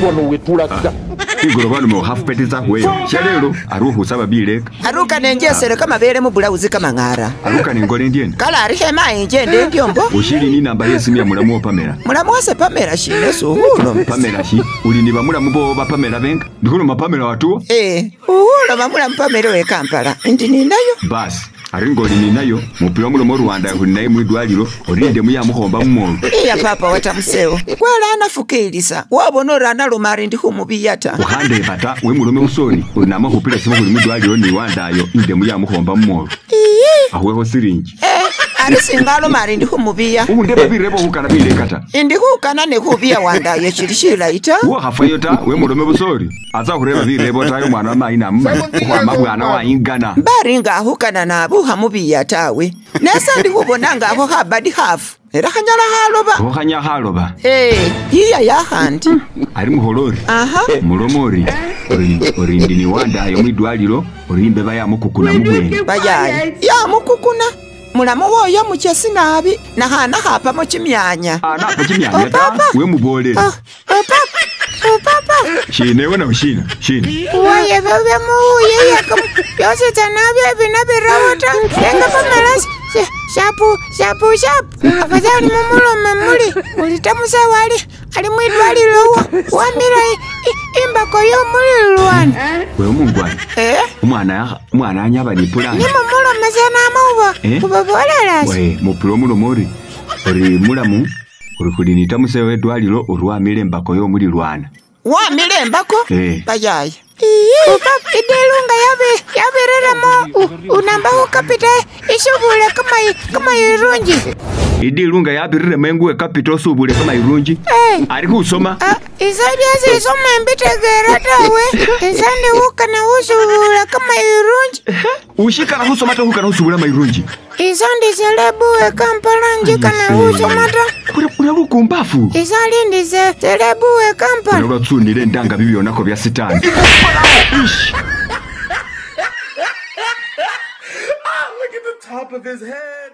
Wano wetulaga. Igoroba numo half peti zahuweyo. Shalelo aruhu saba bileka. Aruka nenjesele kamabele mu bulauzi kamang'ara. Aruka nengole ndieni. Kala arihe mayenje ndendio mbo. Ushili ni namba yesimu ya mulamu wa Pamela. Mulamu wase Pamela shine suhulo. Pamela shi uli ni bamulamu bo ba Pamela benga. Ndikuno Pamela watuwa. Uhulo bamulamu Pamela we Kampala. Ndi ninayo. Basi. Aringo ni nayo mupira mulomo Rwanda huli naye mwidwaliro orinde muya mukhomba mumolo. Iya papa watamuseo. Kwala anafukilisa. Wabona orana lumari ndi humubiyata. Ukhande bata we mulome usori unama khupira simu huli mwidwaliro ni wandayo inde muya mukhomba mumolo. Iye. Ahweho sirinji. Ari singalo mari ndi humubiya. Umunde babirebo hukana bilekata. Indi hukana ne hubiya wandayo chilishila ita. Uwo hafayo ta we mulome busori. Aza khureba birebo tayo mwana mayina mma. Ukhwama bwana wa ingana. Mbari nga hukana nabu hamubiya tawe. Nesa ndi hubona nga aho habadi hafu. Era khanyala haloba. Ho khanya haloba. Hiya ya handi. Ari muholori. Aha. Mulomori. Orindi ni wandayo mwidwaliro orimbe baya mukukuna mubwene. Bayayi. Ya mukukuna. Mulamu woyo muchesi nabi nahana hapamo chimyanya. Anapa chimyanya ta we mubole. Papa. Papa. Shine wena ushina. Shine. Waye bebe muye yakam. Yose tanabi binabirota. Yenga pamela shapu shapu shapu. Afadhali mumulo mamuli. Mulitamusa wali ali mwidwaliro wamira imbako yo mulilwana. Wewe mungwana. Umwana anyaba ni pulani. Ni mumulo mazana amauba. Kubabolela. We mupulo mulomori. Ori mulamu ori kulinita musewe dwaliro orwamire mbako yo mulilwana. Wamire mbako? Bayayi. Papa idelunga yabereramo unamba ukapita isubule kama irunji. Idilunga yabiriremo enguwe kapita osubule kama irunji. Ari kusoma. Isabya sisoma mbitegera tawe. Isande ukana usubula kama irunji. Ushikana kusoma ta ukana usubula mairunji. Isande selebu e Kampala njikana usoma ta. Ura lukumbafu. Isalindi selebu e Kampala. Ura tsunire ndanga bibi onako bya sitani. Look at the top of his head.